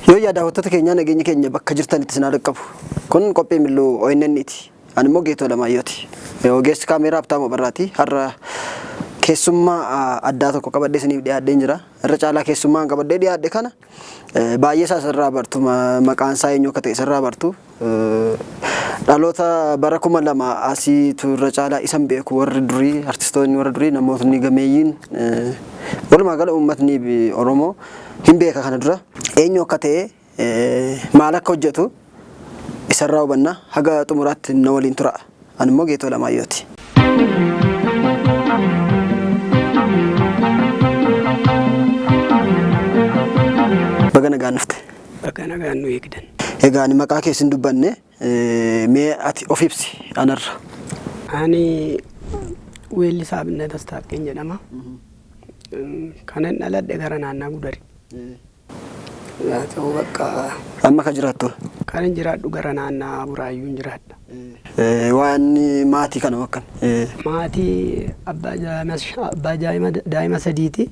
Yoo daawwattoota keenyaa, nageenya keenya bakka jirtanitti isin haa qabu. Kun qophii Milluu ONN'ti. Ani immoo Geetoo Lamaayyooti. Ogeessi kaameeraa Abtaamoo Barraati. Har'a keessummaa addaa tokko qabadhee isiniif dhiyaadheen jira. Irra caalaa keessummaan qabadhee dhiyaadhe kana baay'ee isaa isarraa bartu, maqaan isaa eenyu akka ta'e isarraa bartu. Dhaloota bara 2000 asiitu irra caalaa isan beeku. Warri durii, artistoonni warra durii, namootni gameeyyiin, walumaa gala uummatni Oromoo hin beeka. Kana dura eenyu akka ta'e, maal akka hojjetu isarraa hubanna. Haga xumuraatti na waliin tura. Ani immoo Geetoo Lamaayyooti. Baga nagaan dhufte. Bakka nagaan nu eegdan. Egaa ani maqaa kee sin dubbanne, mee ati of ibsi anarra. Ani weellisaa Abinnet Astaaqqeen jedhama. Kanan dhaladhe gara naannaa Gudari. Haa ta'u, bakka Amma ka jiraattu? Kanan jiraadhu gara naannaa Buraayyuun jiraadha. Waan maatii kana akkam? Maatii, abbaa daa'ima sadiiti.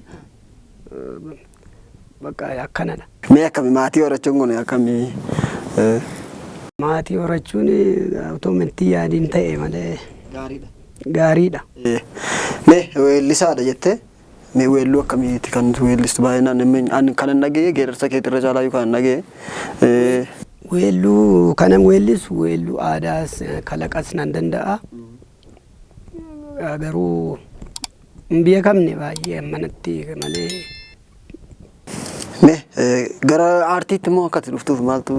Bakka akkanadha. Mee akkami maatii horachuun kun akkami? Maatii horachuun otoo mentii yaadiin ta'e malee Gaariidha. gaariidha. Mee weellisaadha jettee, mee weelluu akkamiiti kan weellistu baay'inaan? Ani kanan dhaga'e geerarsa keetirra caalaa kan dhaga'e. Weelluu kanan weellisu weelluu aadaas kalaqas nan danda'a. Garuu hin beekamne baay'ee ammanatti malee. Mee gara aartiitti immoo akka ati dhuftuuf maaltu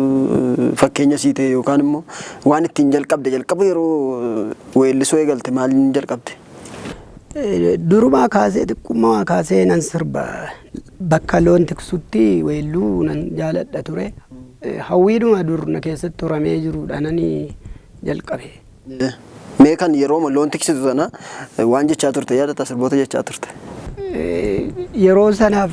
fakkeenya sii ta'e, yookaan immoo waan ittiin jalqabde, jalqaba yeroo weellisuu eegalte maaliin jalqabde? Durumaa kaasee, xiqqummaa kaasee nan sirba. Bakka loon tiksutti weelluu nan jaaladha ture. Hawwiidhuma dur na keessatti horamee jirudha nani jalqabe. Mee kan yeroo loon tiksitu sana waan jechaa turte yaadatta, sirboota jechaa turte? Yeroo sanaaf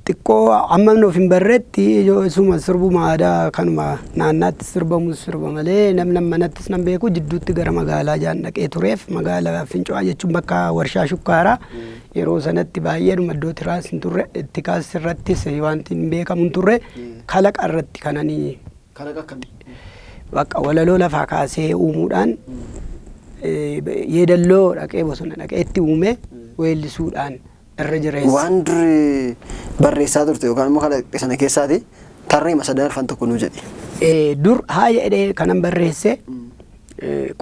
xiqqoo amma nuuf hin barretti, isuma sirbuma aadaa kanuma naannaatti sirbamu sirba malee namni manattis nan beeku. Jidduutti gara magaalaa jaan dhaqee tureef, magaalaa Finco'aa jechuun bakka warshaa shukkaaraa, yeroo sanatti baay'eedhuma iddoo tiraas hin turre, itti kaas irrattis wanti hin beekamu hin turre. Kalaqa irratti kananii Kalaqa akkamii? Bakka walaloo lafaa kaasee uumuudhaan, yeedalloo dhaqee bosona dhaqee itti uume weellisuudhaan irra jireessa. Waan duri barreessaa turte yookaan immoo kalaqxe sana keessaati tarree sadan arfan tokko nuu jedhi. Dur haa jedhee kanan barreesse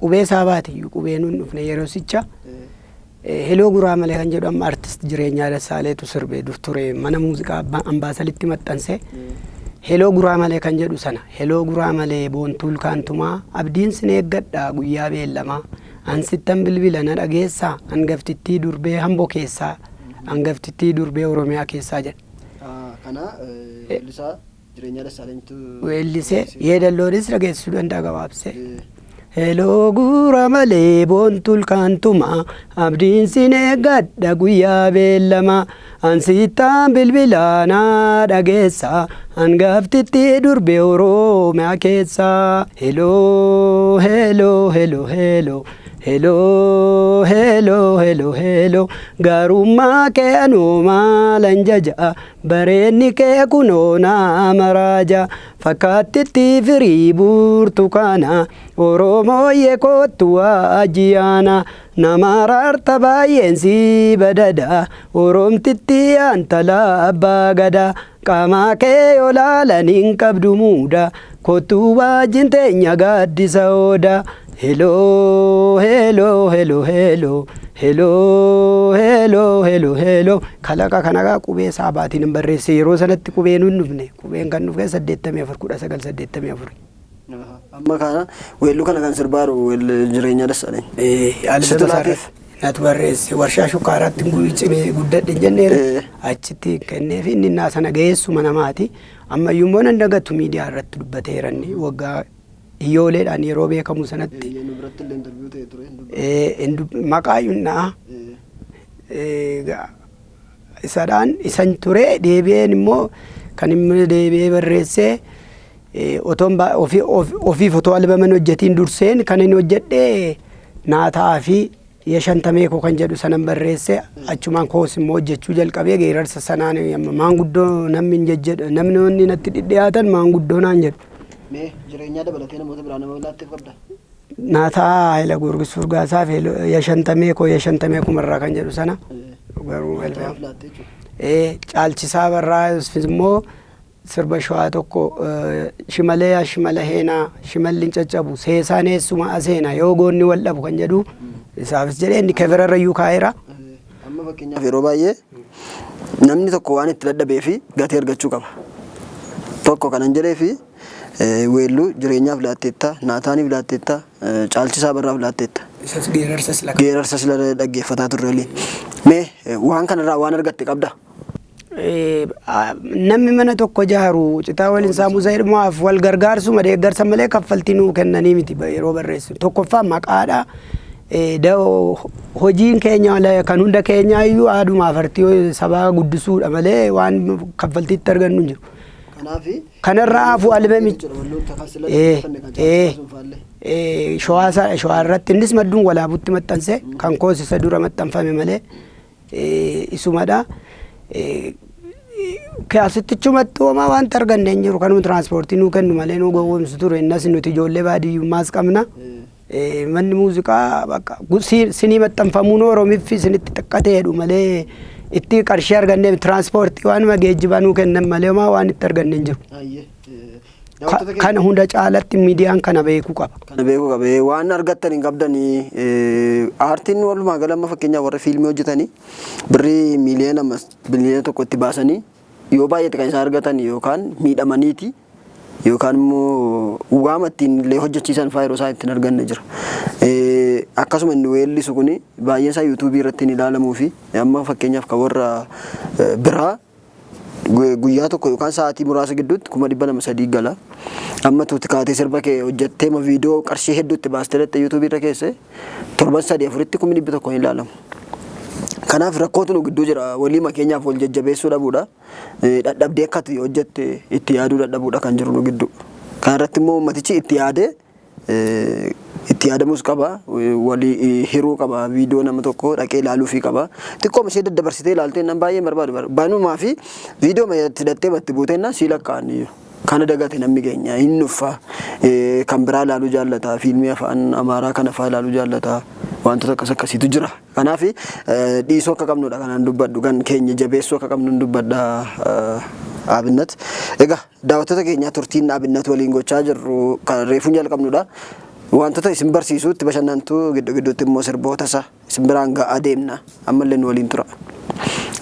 qubee saabaati, qubee nuun dhufne yeroo sicha. Heloo Guraa Malee kan jedhu amma artist Jireenyaa Dassaaleetu sirbee dur ture, mana muuziqaa Ambaasalitti maxxanse. Heloo Guraa Malee kan jedhu sana, heloo guraa malee boontuu ilkaantumaa, abdiin sin eeggadha guyyaa beellamaa, ansittan bilbila na dhageessaa, hangaftittii durbee Hamboo keessaa, hangaftittii durbee Oromiyaa keessaa jedha. Kana weellisaa Jireenyaa Dassaaleenyitu weellisee, yeedalloonis dhageessisuu danda'a gabaabsee. Heloo guura malee boontuu ilkaantumaa, abdiin sin eeggadha guyyaa beellamaa, ansittaan bilbilaa naa dhageessaa, hangaftitti durbee Oromiyaa keessaa. Heloo, heloo, heloo, heloo, heloo, heloo, heloo, heloo, gaarummaa kee anuu maalan jaja, bareenni kee kunoo naa maraaja, fakkaattitti firii burtukaana, Oromooyye kottu waajiyaana, nama raarta baay'een si badada, Oromtitti antala abbaa gadaa, qaamaa kee yoo laalan hin qabdu muuda, kottu wajjin teenya gaaddisa odaa. Heloo, heloo, heloo, heloo, Heloo heloo heloo heloo kalaqa kana qubee saabaatiin hin barreesse. Yeroo sanatti qubeen hin dhufne, qubeen kan dhufe 84, 1984. Amma kana weelluu kana kan sirbaaru Jireenyaa Dassaalany. Albama isaarratti natu barreesse. Warshaa shukkaaraatti cimee guddadhe hin jenneera. Achitti kenneef inni innaa sana ga'eessuma namaati. Ammayyuu immoo nan dagatu, miidiyaa irratti dubbateera inni waggaa iyyooleedhaan yeroo beekamu sanatti. Nu biratti illee interview ta'e ture. Maqaa yunnaa isadhaan isan ture. Deebi'een immoo kan inni deebi'ee barreessee otoon ofiif otoo albaman hojjetiin durseen kan inni hojjedhee naataa fi yeshantamee koo kan jedhu sanan barreesse. Achumaan koos immoo hojjechuu jalqabee geerarsa sanaan amma maanguddoo namni hin jejjedhu, namni natti dhidhiyaatan maanguddoo naan jedhu. Mee Jireenyaa dabalatee namoota biraa nama laatteef qabda? Naataa Haayila Goorgis Furgaasaa fi yeshantamee koo, yeshantamee kumarraa kan jedhu sana garuu Naataaf laattee jechuudha. Caalchisaa Barraa immoo sirba shawaa tokko, shimalee yaa shimala heenaa shimalli hin caccabu seesaan eessuma aseena yoo goonni wal dhabu kan jedhu isaafis jedhee inni keverarrayyuu kaa'eera. Amma fakkeenyaaf yeroo baay'ee namni tokko waan itti dadhabee fi gatii argachuu qaba. Tokko kanan jedhee fi weelluu Jireenyaaf laatteetta, Naataaniif laatteetta, Caalchisaa Barraaf laatteetta. Isas geerarsas laqa. Geerarsa sila dhaggeeffataa turre waliin. Mee waan kanarraa waan argatte qabda? Namni mana tokko ijaaru citaa waliin saamusa jedhumaaf wal gargaarsuma deeggarsa malee kaffaltii nuu kennanii miti yeroo barreessu. Tokkoffaa maqaadha. Hojiin keenya kan hunda keenyaa iyyuu aadumaaf artii sabaa guddisuudha malee waan kaffaltiitti argannu hin jiru. Kanaafi Kanarraa hafu albamichi. Shawaa shawaa irratti innis madduun Walaabutti maxxanse, kan koos isa dura maxxanfame malee isumadha. Asittichumatti homaa wanta arganne hin jiru, kanuma tiraanspoortii nuu kennu malee nuu gowwoomsu ture. Innas nuti ijoollee baadiyyummaas qabna. Manni muuziqaa bakka sinii maxxanfamuun Oromiffi isinitti xiqqatee jedhu malee itti qarshii arganne tiraanspoortii waanuma geejjibaa nuu kennan malee homaa waan itti arganne hin jiru. Kana hunda caalatti miidiyaan kana beekuu qaba. Kana beekuu qaba. Waan argattan hin qabdanii. Aartiin walumaa gala amma fakkeenyaaf warra fiilmii hojjetanii birrii 1 miiliyoona itti baasanii yoo baay'ate kan isaan argatan yookaan miidhamaniiti yookaan immoo waama ittiin illee hojjechiisan fa'aa yeroo isaan ittiin arganne jira. Akkasuma inni weellisu kun baay'een isaa yuutuubii irratti hin ilaalamuu fi amma fakkeenyaaf kan warra biraa guyyaa tokko yookaan sa'aatii muraasa gidduutti 200,000, 300 gala. Amma tuuti kaatee sirba kee hojjettee ma viidiyoo qarshii hedduu itti baastee dhattee yuutuubii irra keesse torban sadii afuritti 100,000 hin ilaalamu. Kanaaf rakkootu nu gidduu jira. Walii keenyaaf wal jajjabeessuu dhabuudha. Dadhabdee akka ati hojjette itti yaaduu dadhabuudha kan jiru nu gidduu. Kana irratti immoo uummatichi itti yaadee itti yaadamus qaba. Walii hiruu qaba. Viidiyoo nama tokko dhaqee ilaaluufii qaba. Xiqqooma ishee daddabarsitee ilaaltee nan baay'ee barbaadu. Banumaa fi viidiyoo itti hidhattee itti buutee sii lakkaa'an iyyuu. Kana dagate namni keenya hin nuffa. Kan biraa ilaaluu jaallata. Fiilmii afaan Amaaraa kana fa'aa ilaaluu jaallata. Wantoota akkas akkasiitu jira. Kanaaf dhiisuu akka qabnudha kanaan dubbadhu. Kan keenya jabeessuu akka qabnu dubbadha Abinnat. Egaa daawwattoota keenyaa, turtiin Abinnat waliin gochaa jirru kan reefuun jalqabnudha. Wantoota isin barsiisu, itti bashannantu, gidduu gidduutti immoo sirboota isa isin biraan ga'aa deemna. Ammallee nu waliin tura.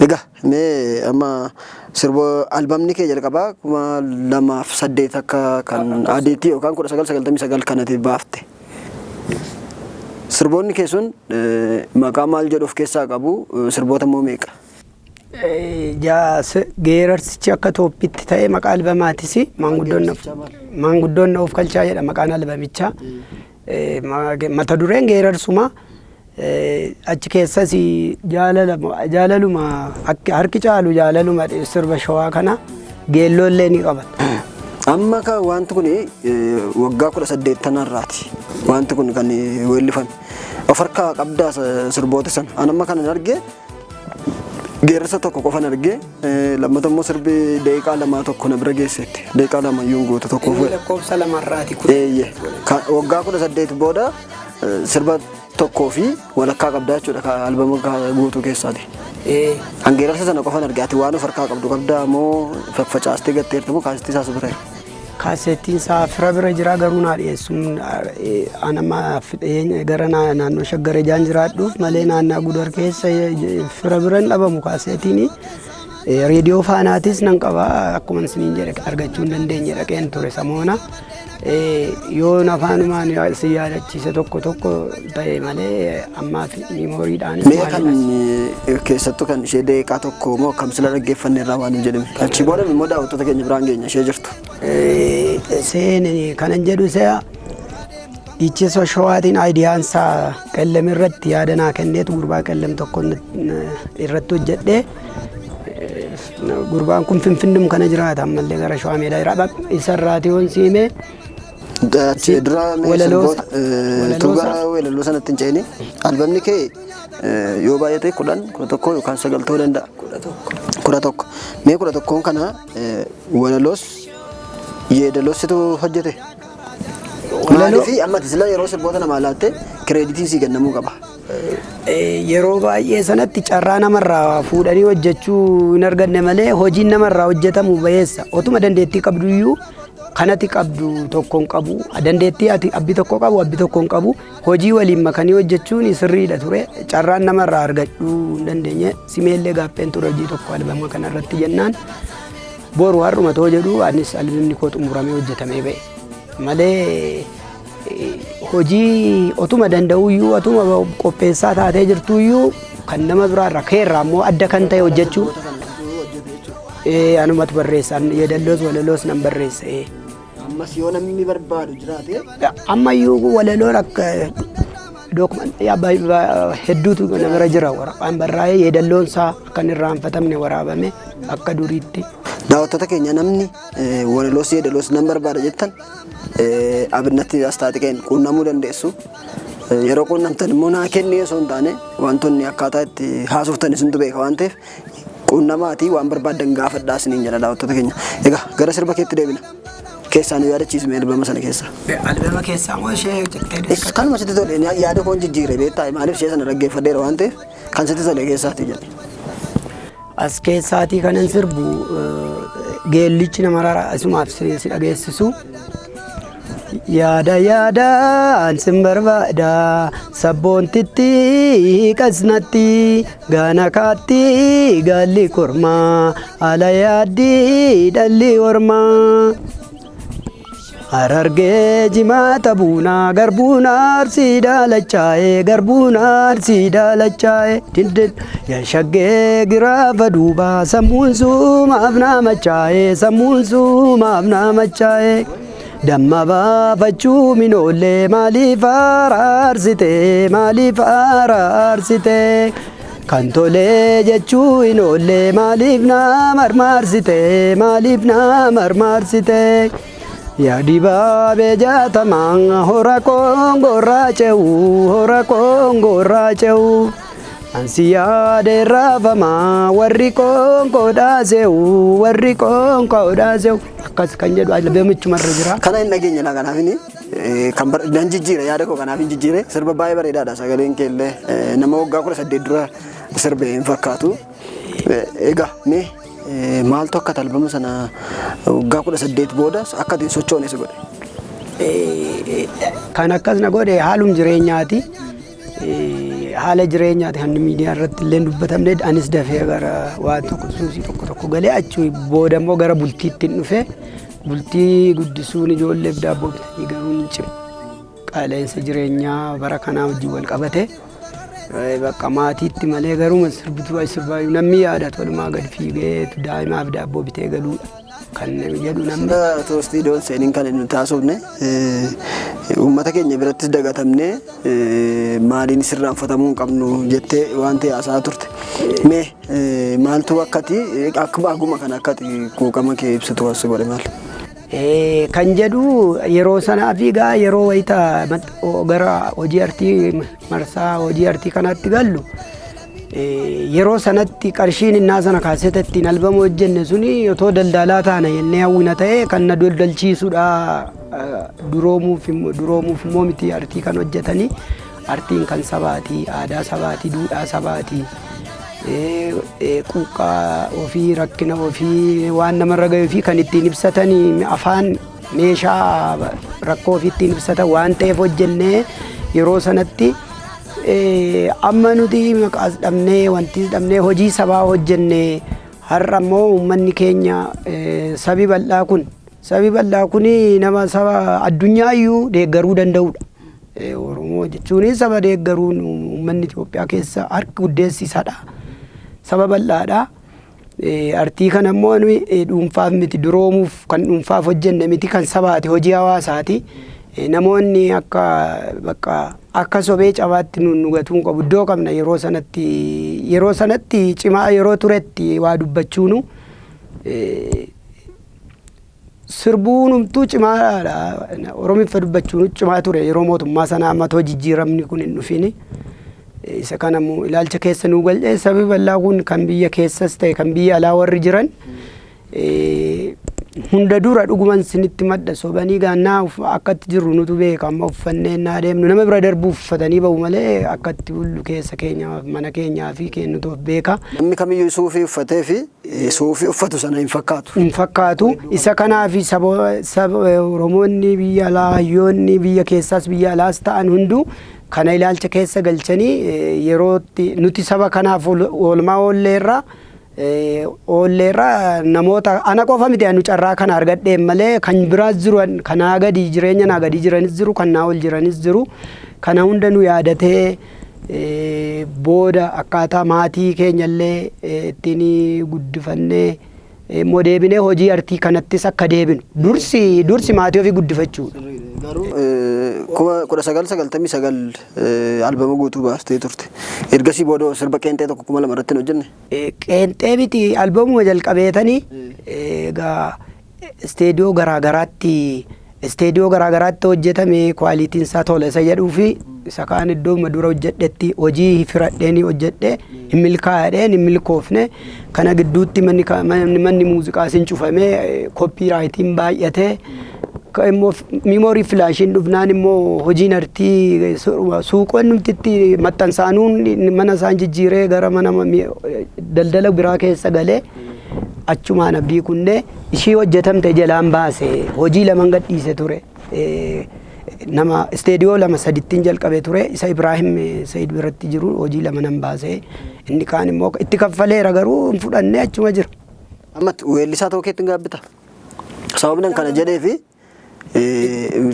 Egaa mee amma sirbo albamni kee jalqabaa 2008 akka kan adiitti yookaan 1999 kanatti baafte. Sirboonni kee sun maqaa maal jedhu of keessaa qabu? Sirboota immoo meeqa? Geerarsichi akka tooppitti ta'e maqaa albamaatis maanguddoon of kalchaa jedha maqaan albamichaa. Mata dureen geerarsuma. Achi keessas jaalaluma, harki caalu jaalaluma sirba shawaa kana geelloollee ni qaban. Amma ka wanti kun waggaa 18 irraati. Wanti kun kan weellifame. Of harkaa qabdaa sirboota sana. An amma kanan argee geerarsa tokko qofan argee, lammata immoo sirbi daqiiqaa 2 tokko na bira geessetti. Daqiiqaa 2 iyyuu guutu tokko. Inni lakkoofsa lamarraati. Eeyyee. Waggaa 18 booda sirba tokkoo fi walakkaa qabdaa jechuudha albama guutuu keessaati. Kan geerarsa sana qofan arge. Ati waan of harkaa qabdu qabdaa moo faffacaastee gatteerta moo kaasitti isaas bira? Kaasettiin isaa fira bira jira, garuu naa dhiyeessuun anama gara naannoo Shaggar ijaan jiraadhuuf malee naannaa Gudar keessa fira bira hin dhabamu kaasettiin. Reediyoo Faanaatis nan qaba, akkuma isiniin jedhe argachuu hin dandeenye, dhaqeen ture samoona. Yoo afaanumaan si yaadachiise tokko tokko ta'e malee ammaaf miimooriidhaanis. Mee kan keessattuu kan ishee daqiiqaa tokko moo akkam sila dhaggeeffanne irraa waan hin jedhame. Achi booda immoo daawwattoota keenya biraan geenya ishee jirtu. Seen kanan jedhu isa dhiichisa Shawaatiin ideaansaa Qellem irratti yaada naa kenneetu gurbaa Qellem tokko irratti hojjedhee. Gurbaan kun Finfinnum kana jiraata, ammallee gara Shawaa Meedaa jiraata, isarraati yoon siime. Achi dura mee gara weelalloo sanatti hin ce'ini, albamni kee yoo baay'ate 10, 11 yookaan 9 ta'uu danda'a. 11. Mee 11n kana walaloos yeedaloositu hojjete? Maaliif amma sila yeroo sirboota namaa laatte creditiin sii kennamuu qaba. Yeroo baay'ee sanatti carraa namarraa fuudhanii hojjechuu hin arganne malee hojiin namarraa hojjetamu bayeessa. Otuma dandeettii qabduyyuu kanati qabdu tokko hin qabu. Dandeettii ati abbi tokko qabu abbi tokko hin qabu. Hojii waliin makanii hojjechuun sirriidha ture. Carraan namarraa argachuu hin dandeenye. Simeellee gaaffeen ture hojii tokko albama kanarratti jennaan. Boru har'uma too jedhu anis albamni koo xumuramee hojjetamee ba'e. Malee hojii otuma danda'uyyuu, otuma qopheessaa taatee jirtuyyuu, kan nama biraarraa keerraa immoo adda kan ta'e hojjechuu. Anumatu barreessa, yeedalloos walaloos nan barreessa. Ammas yoo namni barbaadu jiraate. Ammayyuu walaloon akka dookumantii hedduutu nama jira, waraqaan barraa'ee yeedalloon isaa akka hin irraanfatamne waraabame akka duriitti. Daawwattoota keenya, namni walaloos yeedaloos nan barbaada jettan Abinnatti Astaaxiqeen quunnamuu dandeessu. Yeroo quunnamtan immoo naa kenni osoo hin taane, wantoonni akkaataa itti haasoftan isintu beeka waan ta'eef, quunnamaatii waan barbaaddan gaafadhaa isiniin jedha daawwattoota keenya. Egaa gara sirba keetti deebina. Keessaa nu yaadachiisme albama sana keessa. Albama keessaa moo ishee jettee? Kanuma sitti tole, yaada koon jijjiire beektaa, maaliif ishee sana dhaggeeffadheera waan ta'eef, kan sitti tole keessaati jedhe. As keessaatii kanan sirbu geellichi nama rara asumaaf si dhageessisu. Yaada yaadaan sin barbaada, sabboontitti qasnatti gaana kaatti gaalli kormaa ala yaaddii dhalli ormaa. Harargee jimaata buunaa garbuun Arsii daalachaa'e, garbuun Arsii daalachaa'e, dindin yaashaggee giraafa duubaa sammuun sumaaf namachaa'e, sammuun sumaaf namachaa'e. Damma baafachuu minoollee maaliif araarsite, maaliif araarsite? Kan tolee jechuu hin oollee maaliif na marmaarsite, maaliif na marmaarsite? Yaa dibaabee 60 hora koongorraa ce'u, hora koongorraa ce'u. Ansi yaadee raafamaa warri koonkoodhaa se'u, warri koonkoodhaa se'u. Akkas kan jedhu albamichumarra jira. Kana hin dhageenye laa, kanaaf inni kan nan jijjiire, yaada koo kanaaf hin jijjiire. Sirba baay'ee bareedaadha, sagaleen kee illee nama waggaa 18 dura sirbe hin fakkaatu. Egaa mee maaltu akka albama sana waggaa 18 booda akka ati hin sochoone si godhe? Kan akkas na godhe haalum jireenyaati. Haala jireenyaati kan miidiyaa irratti illee dubbatamne, anis dafee gara waan tokko suusii tokko tokko galee, achi booda immoo gara bultiitti hin dhufe. Bultii guddisuun, ijoolleef daabboo bitanii galuun hin cimu. Qaala'insa jireenyaa bara kanaa wajjin wal qabate. Bakka maatiitti malee garuma sirbituu sirbaayyuu namni yaadatu walumaa gad fiigee daa'imaaf daabboo bitee galuudha kan jedhu namni. Otoo istiidiyoon seeniin kan nuti haasofne, uummata keenya birattis dagatamne, maaliin sirraanfatamuu hin qabnu jettee waan ta'e haasa'aa turte. Mee maaltu akkati akkuma aguma kana akkati quuqama kee ibsitu as godhe maal? Kan jedhu yeroo sanaa fi gaa yeroo wayita gara hojii artii, marsaa hojii artii kanaatti gallu, yeroo sanatti qarshiin innaa sana kaaseta ittiin albama hojjenne suni otoo daldalaa taana jennee hawwina ta'e kan na daldalchiisudha. Duroomuuf immoo miti artii kan hojjetanii, artiin kan sabaati, aadaa sabaati, duudhaa sabaati. Quuqqaa ofii, rakkina ofii, waan namarra gahe ofii kan ittiin ibsatanii afaan Meeshaa rakkoo ofii ittiin ibsatan waan ta'eef hojjennee yeroo sanatti amma nuti maqaas dhabnee, wantis dhabnee, hojii sabaa hojjennee, har'a immoo uummanni keenya, sabi bal'aa kun nama saba addunyaa iyyuu deeggaruu danda'udha. Oromoo jechuun saba deeggaruun uummanni Itoophiyaa keessa harki guddeessi isadha. Saba bal'aadha. Artii kana immoo nuyi dhuunfaaf miti, duroomuuf kan dhuunfaaf hojjenne miti, kan sabaati, hojii hawaasaati. Namoonni akka bakka akka sobee cabaatti nu gatuu hin qabu. Iddoo qabna. Yeroo sanatti cimaa yeroo turetti waa dubbachuunu, sirbuunumtuu cimaadha. Oromiffa dubbachuun cimaa ture yeroo mootummaa sanaa, amma too jijjiiramni kun hin dhufini. Isa kana immoo ilaalcha keessa nuu galchee, sabi bal'aa kun kan biyya keessas ta'e kan biyya alaa warri jiran hunda dura dhuguman sinitti madda sobanii gaannaa akkatti jirru nutu beeka. Amma uffannee naa deemnu nama bira darbuuf uffatanii bahu malee akkatti bullu keessa keenya, mana keenyaa fi kennutu of beeka. Namni kamiyyuu suufii uffatee fi suufii uffatu sana hin fakkaatu. Hin fakkaatu. Isa kanaaf saba Oromoonni biyya alaa, hayyoonni biyya keessaas biyya alaas ta'an hunduu kana ilaalcha keessa galchanii, yerootti nuti saba kanaaf oolmaa oolleerra, namoota ana qofa miti, anu carraa kana argadheen malee kan biraas jiru, kanaa gadi jireenya naa gadi jiranis jiru, kan naa ol jiranis jiru. Kana hunda nu yaadatee, booda akkaataa maatii keenyallee ittiin guddifannee immoo deebinee hojii artii kanattis akka deebinu, dursi dursi maatii ofii guddifachuudha. Garuu 1999 albama guutuu baastee turte. Ergasii booda sirba qeenxee tokko 2000 irratti hin hojjenne. Qeenxee miti, albamuma jalqabeetanii egaa isteediyoo garaa garaatti hojjetame, qualityn isaa tola isa jedhuu fi isa kaan iddoo dura hojjedhetti hojii firadheenii hojjedhe hin milkaa'edheen hin milkoofne. Kana gidduutti manni muuziqaa sin cufame, copyrightiin baay'ate, immoo memory flashiin dhufnaan immoo hojiin artii suuqonni numtitti maxxansaanuun mana isaan jijjiiree gara mana daldala biraa keessa galee, achumaan abdii kunnee ishii hojjetamte jalaan baase. Hojii laman gadhiise ture. Nama isteediyoo lama sadittiin jalqabe ture. Isa Ibraahim Sayid biratti jiru hojii lama nan baase, inni kaan immoo itti kaffaleera garuu hin fudhannee achuma jira. Ammatti weellisaa ta'uu keetti hin gaabbita. Sababni an kana jedhee fi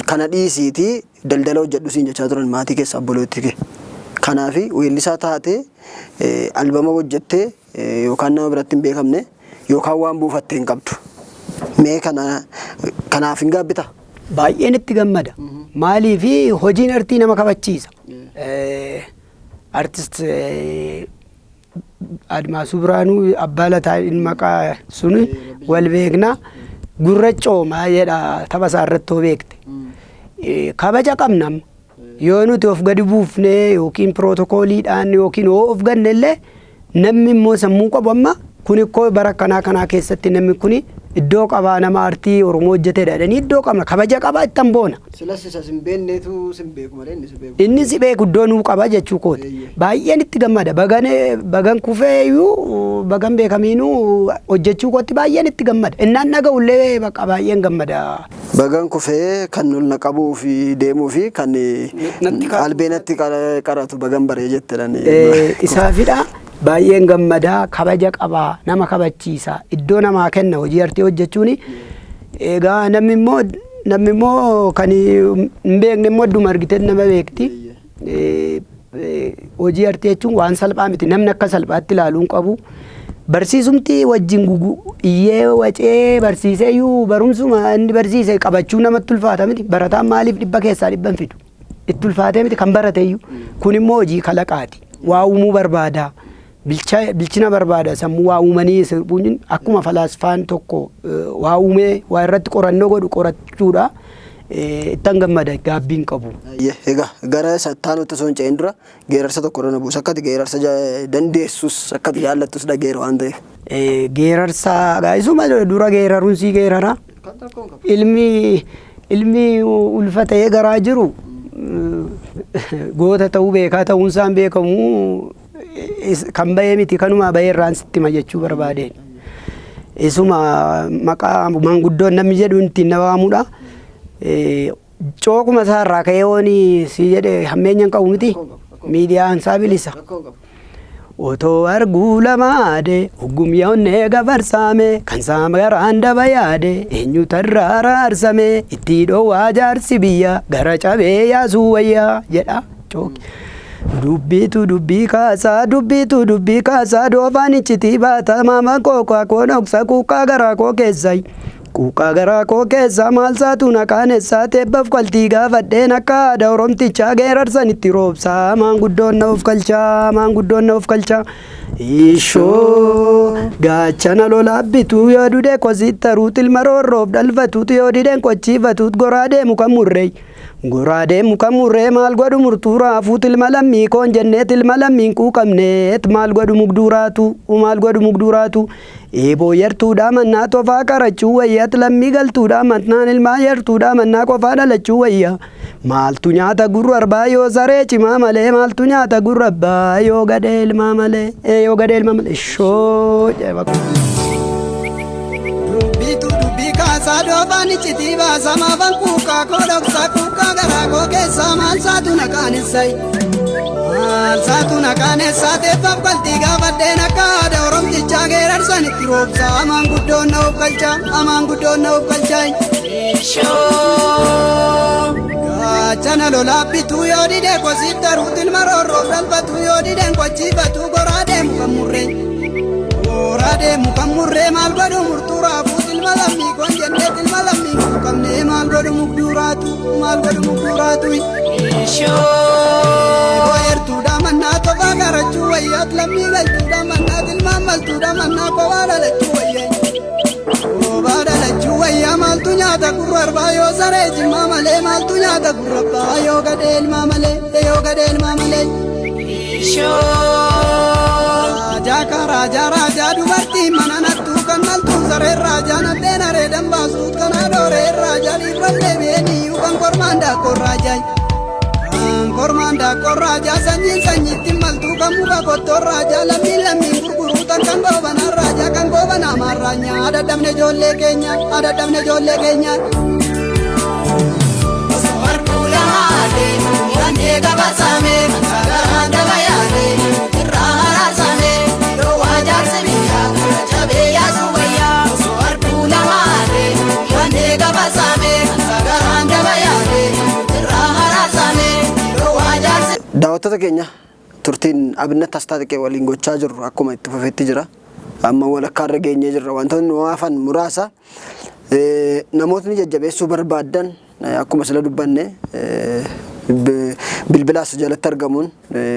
kana dhiisiitii daldala hojjedhu siin jechaa turan maatii keessa obboleetti kee. Kanaafi weellisaa taatee albama hojjettee yookaan nama biratti hin beekamne yookaan waan buufattee hin qabdu. Mee kana kanaaf hin gaabbita? Baay'een itti gammada. Maaliifi hojiin artii nama kabachiisa. Artist Admaasuu Biraanuu Abbaa Lataa maqaa sun wal beekna. Gurra coomaa jedha tapha isaa irratti hoo beekte. Kabaja qabna amma. Yoo nuti of gadi buufnee yookiin pirootokooliidhaan yookiin hoo of ganne illee, namni immoo sammuu qabu amma kun ikkoo bara kanaa kanaa keessatti namni kun iddoo qabaa, nama artii Oromoo hojjetedha jedhanii iddoo qabna, kabaja qabaa, ittan boona. Silas isa sin beekneetu sin beeku malee inni si beeku. Inni si beeku iddoo nuu qaba jechuu kooti. Baay'een itti gammada. Bagan bagan kufee iyyuu, bagan beekamiinuu hojjechuu kootti baay'een itti gammada. Innaan dhaga'ullee bakka baay'een gammada. Bagan kufee kan ol na qabuu fi deemuu fi kan albee natti qaratu bagan baree jettedhan. Isaafidha. Baay'een gammadaa, kabaja qabaa, nama kabachiisa, iddoo namaa kenna hojii artii hojjechuuni. Egaa namni immoo kan hin beekne immoo adduma argitee nama beekti. Hojii artii jechuun waan salphaa miti, namni akka salphaatti ilaaluu hin qabu. Barsiisumti wajjin gugu iyyee wacee barsiisee iyyuu barumsuma inni barsiise qabachuu namatti ulfaata miti. Barataan maaliif 100% hin fidu? Itti ulfaatee miti kan barate iyyuu. Kun immoo hojii kalaqaati. Waa uumuu barbaada. Bilchina barbaada. Sammuu waa uumanii sirbuun akkuma falaasfaan tokko waa uumee waa irratti qorannoo godhu qorachuudha. Ittan gammada, gaabbiin qabu. Egaa gara sattaanutti osoo hin ce'in dura geerarsa tokko irra na buusa. Akkati geerarsa dandeessus akkati jaallattus dhageera waan ta'eef. Geerarsa isuma dura geeraruun sii geerara. Ilmi ulfa ta'ee garaa jiru goota ta'uu beekaa ta'uunsaan beekamu kan bahee miti, kanuma bahee irraan sitti hima jechuu barbaadeen. Isuma maqaa maanguddoon namni jedhu ittiin na waamudha. Cookuma isaa irraa ka'ee yoon si jedhe hammeenya hin qabu miti. Miidiyaan isaa bilisa. Otoo arguu lamaade uggum yoonnee gafarsaame kan saama garaan daba yaade eenyu tarraa raarsame itti dhoowwaa jaarsi biyya gara cabee yaasuu wayyaa jedha cooki. Dubbiitu dubbii kaasaa, dubbiitu dubbii kaasaa, doofaan iccitii baata, maama koo koo dhoksa quuqqaa garaa koo keessai. Quuqqaa garaa koo keessa maal saatu na qaanessaa, teebbaaf qaltii gaafadheen akka aadaa Oromtichaa geerarsan itti roobsaa, maanguddoon na of galchaa, maanguddoon na of galchaa. Ishoo gaachana lolaa bituu yoo dudee kositti ilma roorroof dhalfatuut yoo dideen qochiifatuut goraa deemu kan murree. Goraa deemu kan murree maal godhu murtuu raafuut ilma lammii koon jenneet ilma lammiin quuqamneet maal godhu mugduuraatu, maal godhu mugduuraatu. Eeboo yartuudhaa mannaa tofaa qarachuu wayyaat, lammii galtuudhaa mannaan ilmaa yartuudhaa mannaa qofaa dhalachuu wayya. Maaltu nyaata gurra arbaa yoo saree cimaa malee, maaltu nyaata gurra abbaa yoo gadhee ilmaa malee, yoo gadhee ilmaa malee. Ishoo Dubbiitu dubbii kaasaa, doofaan iccitii baasaa, maafan quuqqaa koo dhoksaa, quuqqaa garaa koo keessaa maal saatu na qaanessai. Maal saatu na qaanessaa, teeffaaf qaltii gaafadheen akka aadaa Oromtichaa geerarsan itti roobsaa, maanguddoon na of galchaa, maanguddoon na of galchaa. Gaachana lolaa bituu yoo didee kositti taruut ilma roorroof dhalfatu yoo dideen qochiifatu goraa deemu kan murree. Goraa deemu kan murree maal godhu murtuu raafuut ilma lammii koon jenneet ilma lammii quuqamnee maal godhu mugduuraatu, maal godhu mugduuraatu. Eertuudhaa mannaa tofaa qarachuu wayyaat, lammii galtuudhaa mannaa ilmaan maltuudhaa mannaa kophaa dhalachuu wayyaa. Kophaa dhalachuu wayyaa, maaltu nyaata gurra arbaa yoo saree jimmaa malee, maaltu nyaata gurra abbaa yoo gadhee ilmaa malee, yoo gadhee ilmaa malee. Raajaa ka raajaa raajaa dubartii mana nattuu kan maltuu sareen raajaa nadheen areedan baasuut kan haadhooreen raajaa dhiirran deebi'een iyyuu kan kormaan daakkoon raajaa. Kan kormaan daakkoon raajaa sanyiin sanyiitti maltuu kan muka kottoon raajaa lammiin lammiin gurguruu tan kan goobanaan raajaa kan goobanaa maarraanyaa adadhabne ijoollee keenya, adadhabne ijoollee keenya. Osoo arguu lamaade wannee gabaasame kan garaan daba yaade irraa araarsame dhoowwaa jaarsi biyyaa gara cabee yaasuu wayyaa. Osoo arguu lamaade wannee gabaasame kan garaan daba yaade irraa araarsame dhoowwaa jaarsi. Daawwattoota keenya, turtiin Abinnat Astaaxiqee waliin gochaa jirru akkuma itti fufetti jira. Amma walakkaa irra geenyee jirra. Wantoonni nu hafan muraasa. Namootni jajjabeessuu barbaaddan akkuma sila dubbanne bilbilaas jalatti argamuun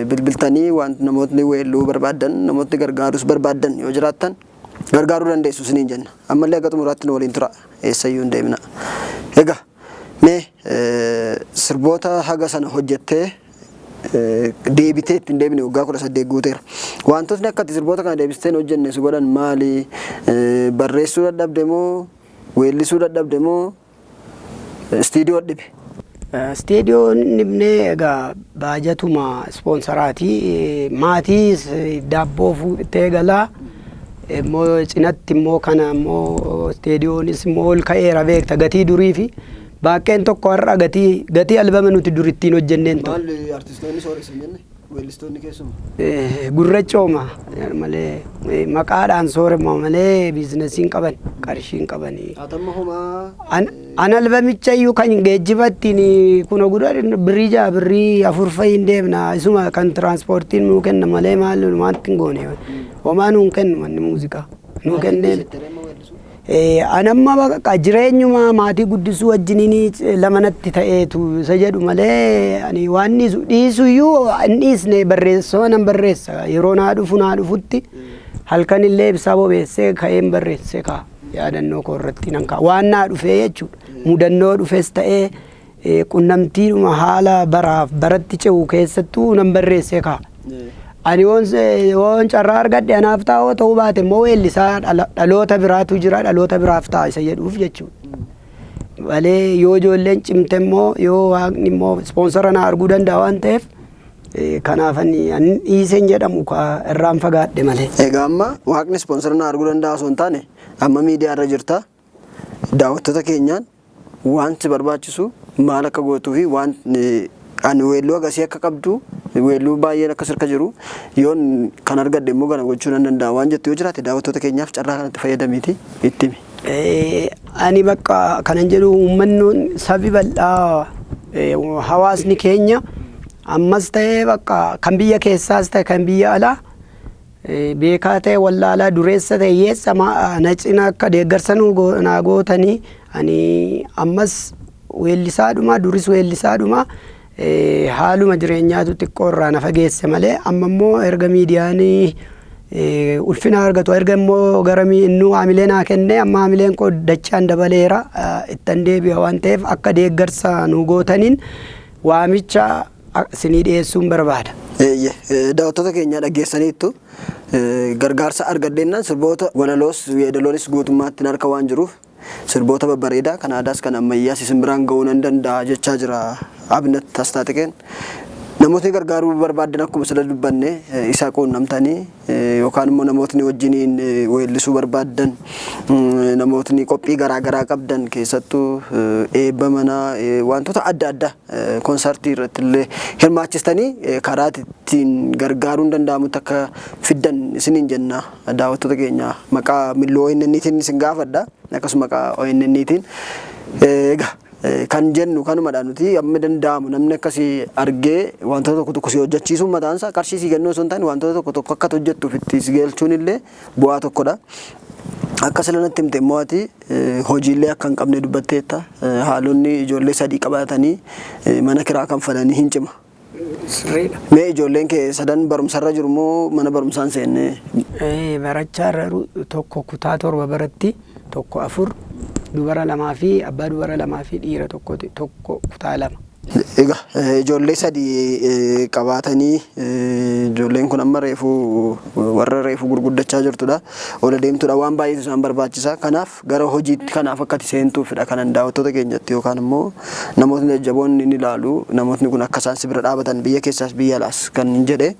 bilbiltanii waan namootni weelluu barbaaddan, namootni gargaaruus barbaaddan yoo jiraattan gargaaruu dandeessu isiniin jenna. Ammallee akka xumuraatti nu waliin tura. Eessayyuu hin deemna. Egaa mee sirboota haga sana hojjettee deebitee ittiin deebine waggaa 18 guuteera. Wantootni akka ati sirboota kana deebistee hin hojjenne si godhan maali? Barreessuu dadhabde moo, weellisuu dadhabde moo, istiidiyoo dhibe? Istiidiyoon dhibnee, egaa baajatuma ispoonsaraati. Maatiis daabboo fuutee galaa. Immoo cinatti immoo kana immoo istiidiyoonis immoo ol ka'eera beekta, gatii durii fi baaqqeen tokko har'a gatii albama nuti dur ittiin hojjenneen ta'u. Maal artistoonni sooressa hin jenne? Weellistoonni keessuma. Gurra cooma malee, maqaadhaan soorama malee biizinasiin qaban, qarshiin qabanii. Hatamma homaa. An albamicha iyyuu kan geejjiba ittiin kun guddaa birrii 6, birrii 4 fa'i hin deemna, isuma kan tiraanspoortiin nuu kenna malee maal maanti hin goone, homaa nuu hin kennu, manni muuziqaa nuu kennee. An amma baqa jireenyuma maatii guddisuu wajjiniin lamanatti ta'eetu isa jedhu malee ani waan dhiisu dhiisu iyyuu hin dhiisne. Barreessoo nan barreessa, yeroo naa dhufu naa dhufutti halkan illee ibsaa bobeessee ka'een barreesse kaa, yaadannoo koo irratti nan kaa waan naa dhufee jechuudha. Mudannoo dhufes ta'ee qunnamtiidhuma haala baraaf baratti ce'u keessattuu nan barreessee kaa. Ani yoon carraa argadhe anaaf taa'oo ta'uu baate immoo weellisaa dhaloota biraatu jira, dhaloota biraaf ta'a isa jedhuuf jechuudha. Malee yoo ijoolleen cimte immoo, yoo waaqni immoo ispoonsara na arguu danda'a waan ta'eef, kanaaf ani dhiiseen jedhamu irraan fagaadhe malee. Egaa amma waaqni ispoonsara na arguu danda'a osoo hin taane, amma miidiyaa irra jirta. Daawwattoota keenyaan waan si barbaachisu maal akka gootuu fi waan ani weelluu agasii akka qabdu, weelluu baay'een akka sirka jiru, yoon kan argadhe immoo kana gochuu nan danda'a waan jettu yoo jiraate, daawwattoota keenyaaf carraa kanatti fayyadamiiti itti himi. Ani bakka kanan jedhu, uummanni sabi bal'aa, hawaasni keenya ammas ta'ee bakka kan biyya keessaas ta'e kan biyya alaa, beekaa ta'e wallaalaa, dureessa ta'e hiyyeessa, na cina akka deeggarsa naa gootanii, ani ammas weellisaadhuma, duris weellisaadhuma, haaluma jireenyaatu xiqqoo irraa na fageesse malee, amma immoo erga miidiyaan ulfina argatu, erga immoo gara innuu haamilee naa kenne, amma haamileen koo dachaan dabaleera, ittan deebi'a waan ta'eef, akka deeggarsa nu gootaniin waamicha isinii dhiyeessuun barbaada. Daawwattoota keenya, dhaggeessaniittu. Gargaarsa argadheennaan sirboota walaloos yeedaloonis guutummaatti harka waan jiruuf, sirboota babbareedaa kan aadaas kan ammayyaas isin biraan ga'uu nan danda'a jechaa jira Abinat Astaaxiqeen. Namootni gargaaruu barbaadan, akkuma sila dubbanne, isa quunnamtanii yookaan immoo namootni wajjiniin weellisuu barbaadan, namootni qophii garaa garaa qabdan, keessattuu eebba manaa, wantoota adda addaa, koonsartii irratti illee hirmaachistanii karaa ittiin gargaaruun danda'amutti akka fiddan isiniin jenna. Daawwattoota keenya, maqaa Milloo ONN'tiin isin gaafadha, akkasuma maqaa ONN'tiin. Egaa kan jennu kanumadha. Nuti amma danda'amu namni akkasii argee wantoota tokko tokko si hojjechiisuun mataan isaa qarshii si kennuu osoo hin taane, wantoota tokko tokko akka hojjettuuf itti si galchuun illee bu'aa tokkodha. Akka sila natti himte immoo, ati hojiilee akka hin qabne dubbatteetta. Haalonni ijoollee sadii qabaatanii mana kiraa kanfalanii hin cima. Sirriidha. Mee ijoolleen kee sadan barumsarra jiru moo mana barumsaan seenne? Barachaa irra tokko kutaa 7 baratti, tokko 4, dubara lamaa fi abbaa dubara lamaa fi dhiira tokko, tokko kutaa 2. Egaa ijoollee sadii qabaatanii, ijoolleen kun amma reefuu warra reefuu gurguddachaa jirtudha. Ola deemtudha, waan baay'eetu isaan barbaachisa. Kanaaf gara hojiitti kanaaf akka ati seentuufidha kanan daawwattoota keenyatti yookaan immoo namootni jajjaboonni ni ilaalu. Namootni kun akka isaan si bira dhaabatan biyya keessaas biyya alaas kan jedhe.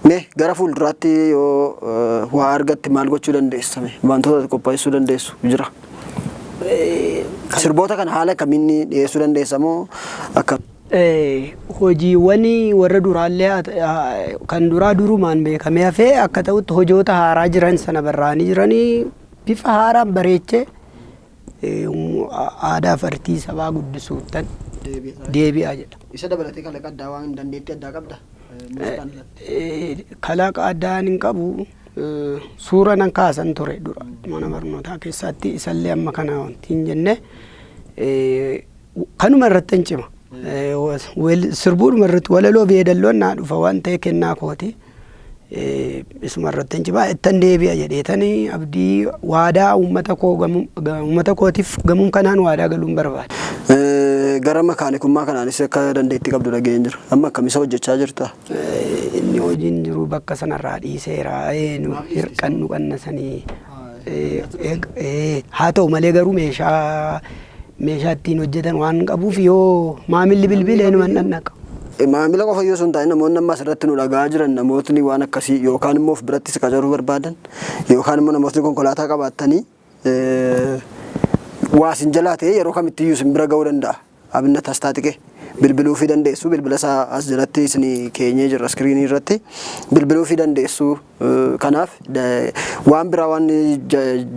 Mee gara fuulduraatti yoo waa argatte maal gochuu dandeessa? Wantoota qopheessuu dandeessu jira? Sirboota kana haala kamiin dhiyeessuu dandeessa moo akka? Hojiiwwan warra duraallee kan duraa durumaan beekamee hafee akka ta'utti, hojoota haaraa jiran sana barraa'anii jiranii bifa haaraan bareechee aadaa fi artii sabaa guddisuuttan deebi'aa jedha. Isa dabalatee kalaqa addaa waan dandeettii addaa qabda? Kalaqa addaa hin qabu. Suura nan kaasan ture dura mana barnootaa keessatti, isallee amma kana wanti hin jenne, kanuma irratti hin cima. Sirbuudhuma irratti walaloo fi yeedalloon naa dhufa waan ta'e, kennaa kooti. Isuma irratti hin cima, ittan deebi'a jedheetanii abdii waadaa uummata koo uummata kootiif gamuun kanaan waadaa galuun barbaada. Gara makaanikummaa kanaanis akka dandeettii qabdu dhaga'een jira. Amma akkamisa hojjechaa jirta? Inni hojiin jiru bakka sanarraa dhiiseera. Hirqannu qannasanii. Haa ta'u malee garuu meeshaa ittiin hojjetan waan qabuuf, yoo maamilli bilbilee numa dhaqqa. Maamila qofa yoo sun taane, namoonni amma asirratti nu dhagaa jiran, namootni waan akkasii yookaan immoo of biratti si qacaruu barbaadan yookaan immoo namootni konkolaataa qabaattanii waa sin jalaa ta'e, yeroo kamittiyyuu sin bira ga'uu danda'a. Abinat Astaaxiqee bilbiluu fi dandeessu, bilbila isaa as jalatti isin keenyee jirra iskiriinii irratti, bilbiluu fi dandeessu. Kanaaf waan biraa, waan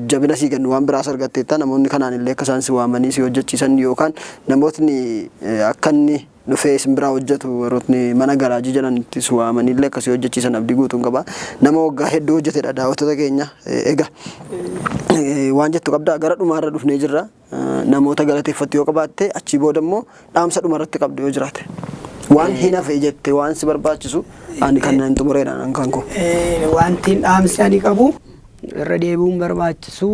jabina sii kennu waan biraas argatteetta, namoonni kanaan illee akka isaan si waamanii si hojjechiisan yookaan namootni akka inni dhufee isin biraa hojjetu, warrootni mana garaajii jedhan itti si waamanii illee akkasii hojjechiisan abdii guutuun qaba. Nama waggaa hedduu hojjetedha, daawwattoota keenya. Egaa waan jettu qabda? Gara dhumaarra dhufnee jirra. Namoota galateeffattu yoo qabaatte, achii booda immoo dhaamsa dhumarratti qabdu yoo jiraate. Waan hin hafe jette, waan si barbaachisu, ani kan hin xumureedha kan koo. Wanti dhaamsi ani qabu irra deebi'uun barbaachisu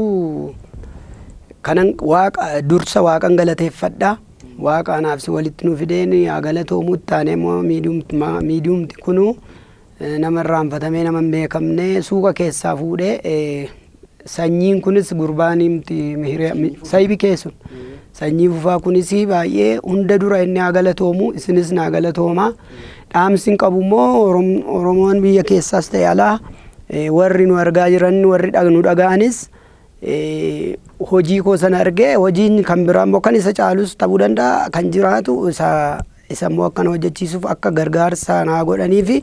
kanan waaqa dursa waaqan galateeffadha. Waaqa anaaf si walitti nu fideen haa galatoomu. Taanee immoo miidiyumti kunu nama irraanfatamee, nama hin beekamne suuqa keessaa fuudhee, sanyiin kunis gurbaanimti sayibi keessun Sanyii Fufaa kunis baay'ee hunda dura inni haa galatoomu, isinis naa galatooma. Dhaamsi hin qabu immoo, Oromoon biyya keessaas ta'e alaa, warri nu argaa jiran, warri nu dhaga'anis Hojii koo sana argee hojiin kan biraa immoo kan isa caalus ta'uu danda'a kan jiraatu isa isa immoo akkana hojjechiisuuf akka gargaarsa naa godhanii fi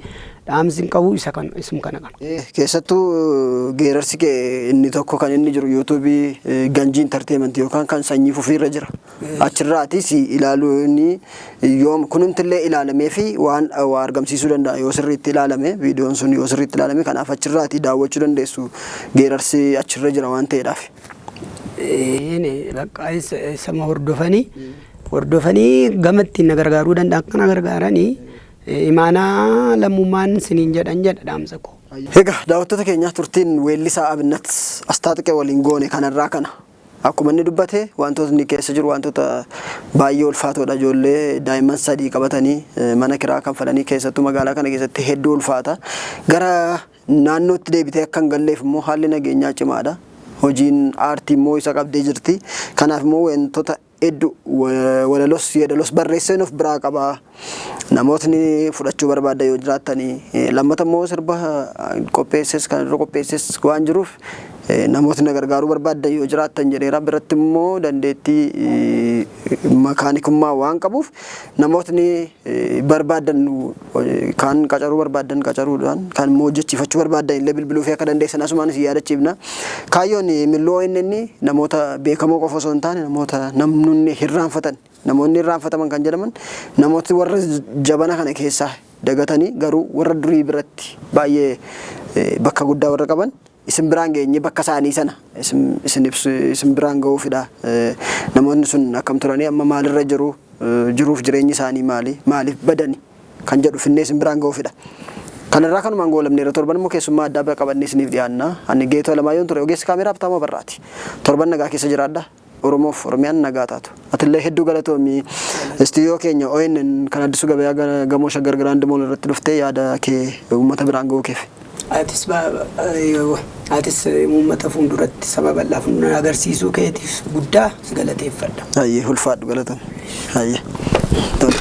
dhaamsi hin qabu isa kan isum kana kana. Keessattuu geerarsi kee inni tokko kan inni jiru yuutuubii Ganjii Entertainment yookaan kan Sanyii Fufiirra jira. Achirraatis ilaaluu inni yoom kunumtillee ilaalamee fi waan waa argamsiisuu danda'a yoo sirriitti ilaalame, viidiyoon sun yoo sirriitti ilaalame. Kanaaf achirraati daawwachuu dandeessu, geerarsi achirra jira waan ta'eedhaaf. Bakka isama hordofanii gama ittiin na gargaaruu danda'an akka na gargaaranii imaanaa lammummaan siniin jedhan jedha dhaamsa koo. Egaa daawwattoota keenya, turtiin weellisaa Abinnat Astaaxiqee waliin goone kanarraa kana. Akkuma inni dubbate, wantoota inni keessa jiru wantoota baay'ee ulfaatoodha. Ijoollee daa'imman sadii qabatanii mana kiraa kanfalanii, keessattuu magaalaa kana keessatti hedduu ulfaata. Gara naannootti deebitee akka hin galleef immoo haalli nageenyaa cimaadha. Hojiin aartii immoo isa qabdee jirti. Kanaaf immoo wantoota hedduu walalos yeedalos barreesseen of biraa qaba. Namootni fudhachuu barbaadan yoo jiraattanii, lammata immoo sirba qopheesses kan irra qopheesses waan jiruuf namootni na gargaaruu barbaadan yoo jiraattan jedheera. Biratti immoo dandeettii makaanikummaa waan qabuuf namootni barbaadan, kan qacaruu barbaadan qacaruudhaan, kan immoo hojjechiifachuu barbaadan illee bilbiluu fi akka dandeessan asumaan isin yaadachiifna. Kaayyoon Milluu ONN namoota beekamoo qofa osoo hin taane namoota namni hirraanfatan, namoonni irraanfataman kan jedhaman, namooti warra jabana kana keessaa dagatanii garuu warra durii biratti baay'ee bakka guddaa warra qaban isin biraan geenye bakka isaanii sana isin ibsu, isin biraan ga'uufidha. Namoonni sun akkam turanii, amma maalirra jiru, jiruuf jireenyi isaanii maali, maaliif badani kan jedhu finnee isin biraan ga'uufidha. Kanarraa kanumaan goolamneera. Torban immoo keessummaa addaa bira qabannee isiniif dhiyaanna. Ani Geetoo Alamaayoon ture, ogeessi kaameraa Abtaamoo Barraati. Torban nagaa keessa jiraadha. Oromoof Oromiyaan nagaa taatu. Atillee hedduu galatoomi. Istiidiyoo keenya ONN kan Addisuu Gabayaa gamoo Shaggar Grand Mall irratti dhuftee yaada kee uummata biraan ga'uu keef. Atis uummata fuulduratti, saba bal'aa fuuldura agarsiisuu keetiif guddaa si galateeffadha. Hayyee, ulfaadhu, galatoomi. Hayyee. Tole.